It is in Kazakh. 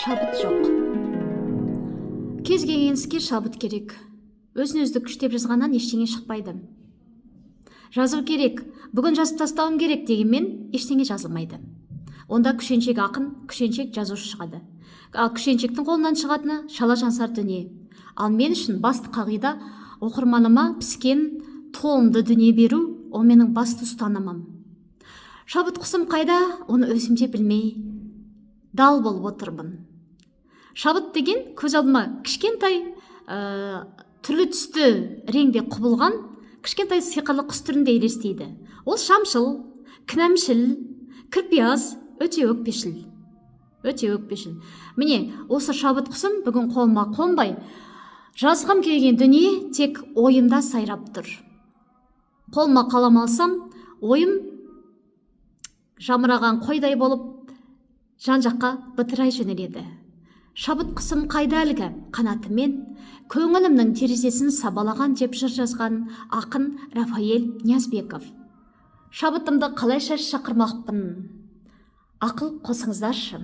Шабыт жоқ. Кез келген іске шабыт керек. Өзін өзі күштеп жазғаннан ештеңе шықпайды. Жазу керек, бүгін жазып тастауым керек дегенмен ештеңе жазылмайды. Онда күшеншек ақын, күшеншек жазушы шығады. Ал күшеншектің қолынан шығатыны шала жансар дүние. Ал мен үшін басты қағида — оқырманыма піскен, толымды дүние беру. Ол менің басты ұстанымым. Шабыт құсым қайда, оны өзім де білмей дал болып отырмын. Шабыт деген көз алдыма кішкентай, түрлі түсті реңде құбылған кішкентай сиқырлы құс түрінде елестейді. Ол шамшыл, кінәмшіл, кірпияз, өте өкпешіл, өте өкпешіл. Міне, осы шабыт құсым бүгін қолыма қонбай, жазғым келген дүние тек ойымда сайрап тұр. Қолыма қалам алсам, ойым жамыраған қойдай болып жан жаққа бытырай жөнеледі. Шабыт құсым қайда, әлгі қанатымен көңілімнің терезесін сабалаған, деп жыр жазған ақын Рафаэль Ниязбеков. Шабытымды қалайша шақырмақпын? Ақыл қосыңыздаршы.